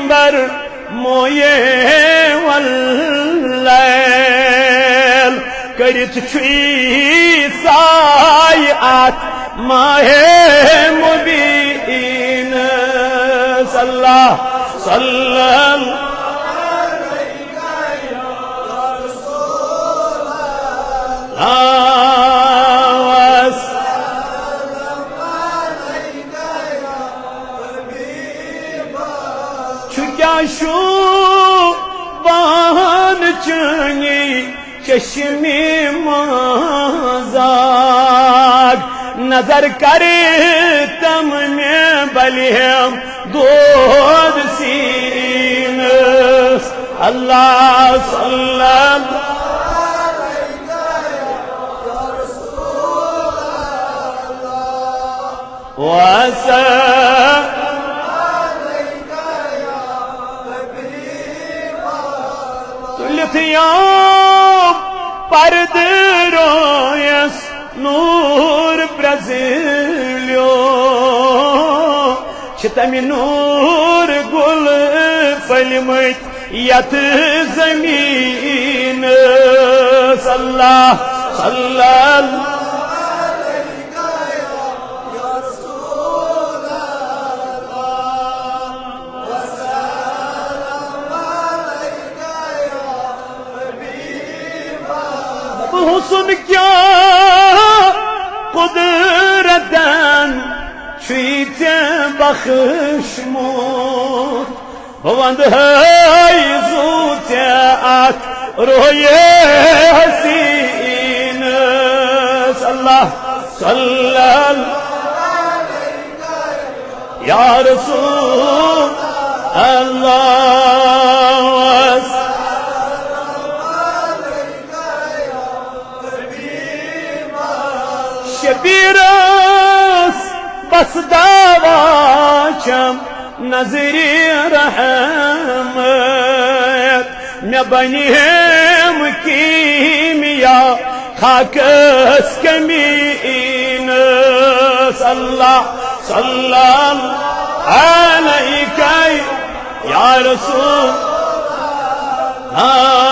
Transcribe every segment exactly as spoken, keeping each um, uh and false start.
کر مویے واللیل، کٔرِتھ چھُے سایہِ اتھ ماہِ مبیٖنس۔ اللہ صلی اللہ علیہ وسلم۔ چھُ کیٛاہ شوٗبان چٲنی چشمِ منٛز آگ، نظر کرِ تم مےٚ بلیم دود سیٖنس۔ اللہ صلی اللہ وسلم۔ تُلِتھ یوم پردٕ رویس نوٗر پرٛزٕلیو، چھِ تَمہِ نوٗر گُل پھٔلمٕتۍ یتھ زمینس۔ اللہ صلی اللہ حسن کیا قدرتن چھُے ژےٚ بخشمُت۔ بہٕ وندٕ ہے زُو ژےٚ اتھ رویے حسینس۔ اللہ صلی اللہ یا رسول اللہ۔ شبیرس بس دعوا چھم نظرِ رحمت، مےٚ بنیم کیمیا خاکس کمینس۔ اللہ صلی اللہ علیک یا رسول اللہ۔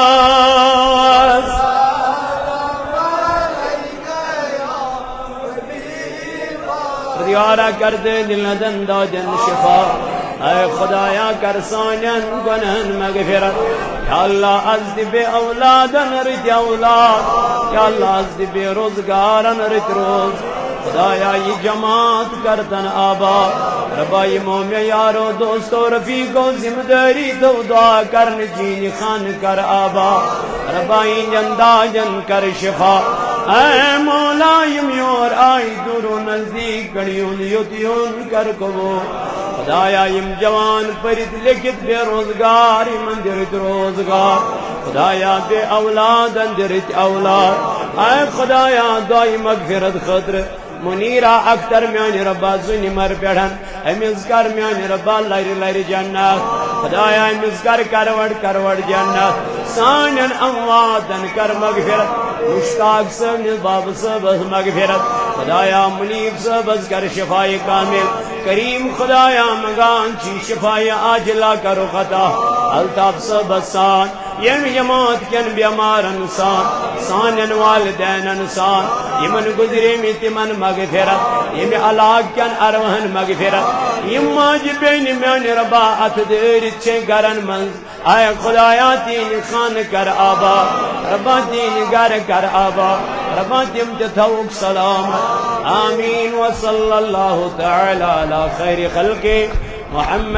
یارا کر دے دل ندن دادن شفا۔ اے خدایا، کر سانین گنہن مغفرت۔ یا اللہ، از دی بے اولادن رت اولاد۔ یا اللہ، از دی بے روزگارن رت روز۔ خدایا، یہ جماعت کرتن آباد۔ ربا، یمو مے یارو دوستو رفیقو ذمہ داری تو دعا کرن چینی خان کر آباد۔ ربا، این جن داجن کر شفا۔ اے مولا، یم یور آئی دور و نزدیک، کڑیون یوتیون کر قبول۔ خدایا، یم جوان پرت لکھت بے روزگار، یمن دے رت روزگار۔ خدایا، بے اولادن دے رت اولاد۔ اے خدایا، دعای مغفرت خاطر منیرہ اختر میانہِ ربا زُنہِ مر پٮ۪ٹھن، أمِس کر میانہِ ربا لرِ لرِ جنت۔ خدایا، أمِس کر کروڑ کروڑ جنت۔ سانٮ۪ن امواتن کر مغفرت۔ مشتاق صٲبنِس بابہٕ صٲبس مغفرت۔ خدایا، منیب صٲبس کر شفایہِ کامل۔ کریم خدایا، منگان چھی شفایہِ عاجلہ کرُکھ عطا۔ الطاف صٲبس سان، ییٚمہِ جماعت کٮ۪ن بٮ۪مارن سان، سانٮ۪ن والدینن سان، یِمن گُزریمٕتۍ تِمن مغفرت، ییٚمہِ علاقہٕ کٮ۪ن ارواحن مغفرت، یِم ماجہِ بیٚنہِ میانہِ ربا اتھٕ دٲرِتھ چھِ گرن منٛز، اے خدایا، تِہنٛدِ خانہٕ کر آباد، ربا تِہنٛدِ گرٕ کر آباد، ربا تِم تہِ تھاوُکھ سلامت۔ آمین۔ وصلی اللہ تعالی علی خیر خلقہ محمد۔